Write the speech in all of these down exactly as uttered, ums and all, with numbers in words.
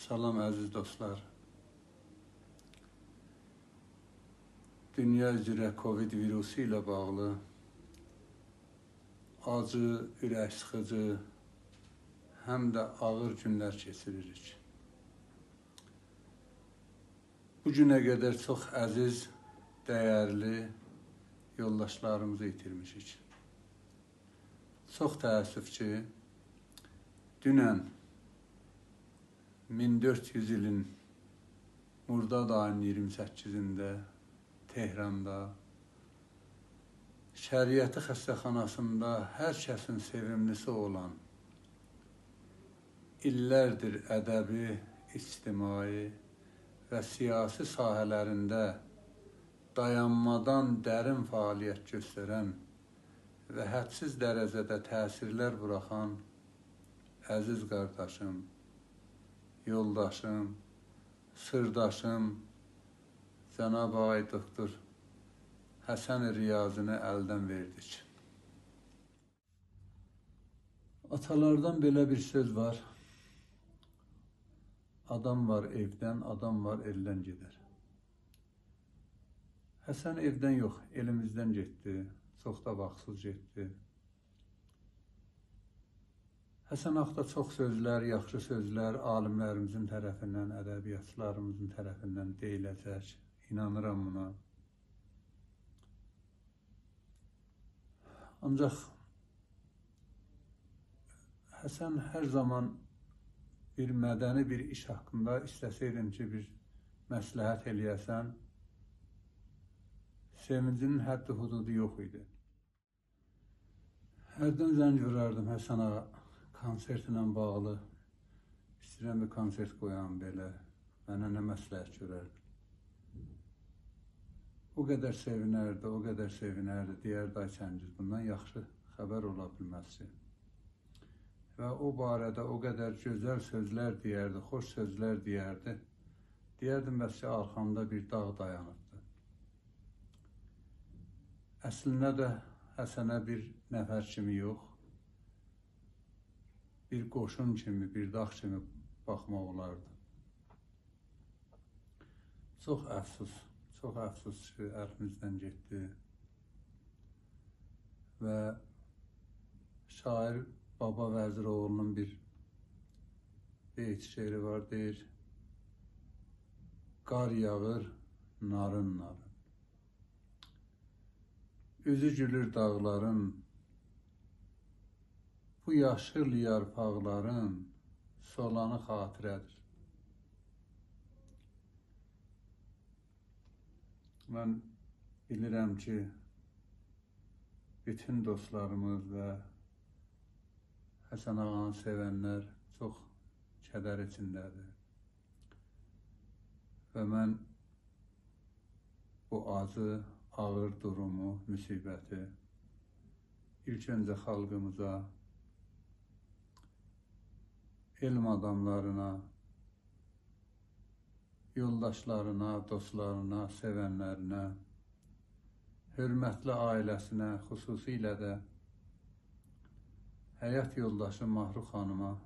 سلام عزیز دوستلار. دونیا اوزره کووید ویروسو ایله باغلی آجی، اورک سیخیجی، هم ده آغیر گونلر کئچیریریک. بو گونه قدر چوخ عزیز، دیرلی یولداشلاریمیزی ایتیرمیشیک. چوخ تأسف کی، دونن مین دؤرد یوز ایلین مرداد آیی‌نین اییرمی سککیزینده تهراندا شریعتی خسته‌خاناسیندا هر کسین سئویملیسی اولان، ایللردیر ادبی، اجتماعی و سیاسی ساحه‌لرینده دایانمادان درین فعالیت گؤسترن و حدسیز درجه‌ده تأثیرلر بوراخان عزیز قارداشیم، یولداشیم، سیرداشیم جناب آقای دکتر حسن ریاضی‌نی الدن وئردیک. آتالاردان بئله بیر سؤز وار: «آدام وار ائودن، آدام وار ائلدن گئدر.» حسن ائودن یوخ، ائلیمیزدن گئتدی. چوخ دا واختسیز گئتدی. حسن حاقدا چوخ سؤزلر، یاخشی سؤزلر عالیملریمیزین طرفیندن، ادبیاتچیلاریمیزین طرفیندن دئییله‌جک. اینانیرام بونا. آنجاق حسن هر زامان بیر مدنی بیر ایش حاقیندا ایسته‌سه‌یدین کی، بیر مصلحت ائله‌یه‌سن، سئوینجینین حدی حدودو یوخ ایدی. هردن زنگ ووراردیم: «حسن آقا، کونسرتله باغلی ایسته‌ییرم بیر کونسرت قویام بئله. منه نه مصلحت گؤرردین؟» او قدر سئوینردی، او قدر سئوینردی. دئیردی: «آی چنگیز، بوندان یاخشی خبر اولا بیلمز کی.» و او باره‌ده او قدر گؤزل سؤزلر دئیردی، خوش سؤزلر دئیردی. دئیردیم: «بس کی، آرخامدا بیر داغ دایانیبدی.» اصلینده ده حسنه بیر نفر کیمی یوخ، بیر قوشون کیمی، بیر داغ کیمی باخماق اولاردی. چوخ افسوس، چوخ افسوس کی، الیمیزدن گئتدی. و شاعر بابا وزیراوغلونون بیر بیت شعری وار، دئییر: «قار یاغیر نارین نارین، اوزو گولور داغلارین، بو یاشیل یارپاقلارین سولانی خاطیره‌دیر.» من بیلیرم کی، بوتون دوستلاریمیز و حسن آقانی سئونلر چوخ کدر ایچینده‌دیر. و من بو آجی، آغیر دورومو، مصیبتی ایلک اؤنجه خالقیمیزا، علم آداملارینا، یولداشلارینا، دوستلارینا، سئونلرینه، حؤرمتلی عائله‌سینه، خصوصیله ده حیات یولداشی ماهرو خانیما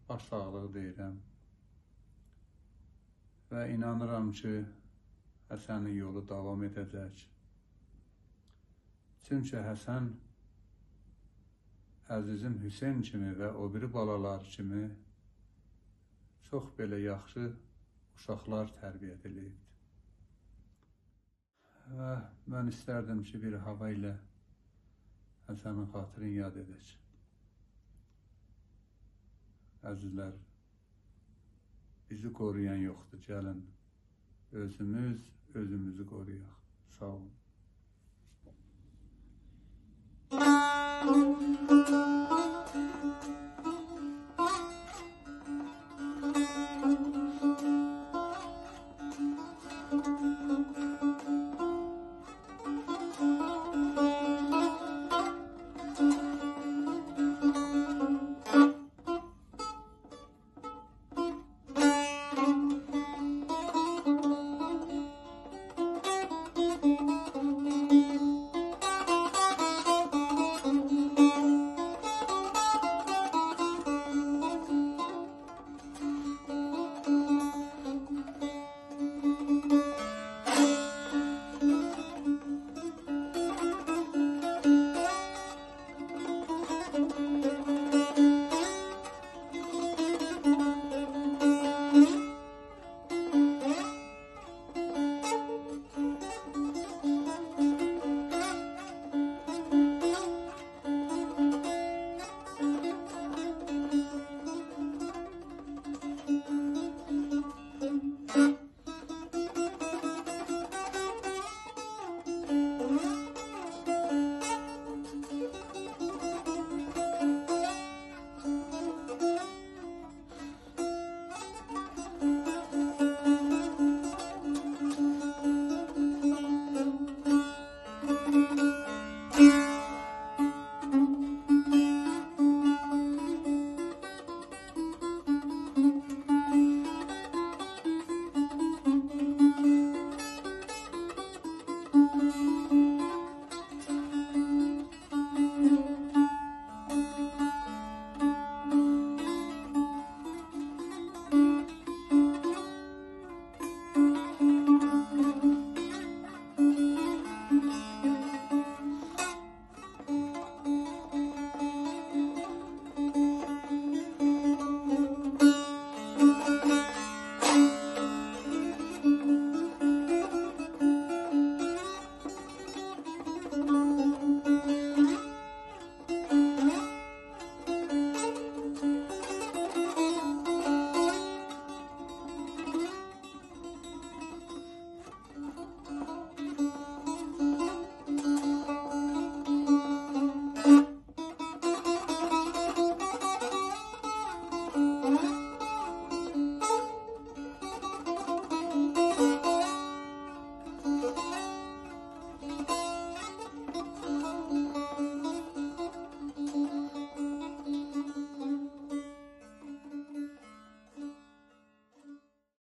باش ساغلیغی دئییرم. و اینانیرام کی، حسنین یولو داوام ائده‌جک. چونکی حسن عزیزیم حسین کیمی و او بیری بالالار کیمی چوخ بئله یاخشی اوشاقلار تربیت ائله‌ییبدیر. و من ایستردیم کی، بیر هاوا ایله حسنین خاطرین یاد ائدک. عزیزلر، بیزی قورویان یوخدور. گلین، اؤزوموز اؤزوموزو قورویاق. ساغ اولون.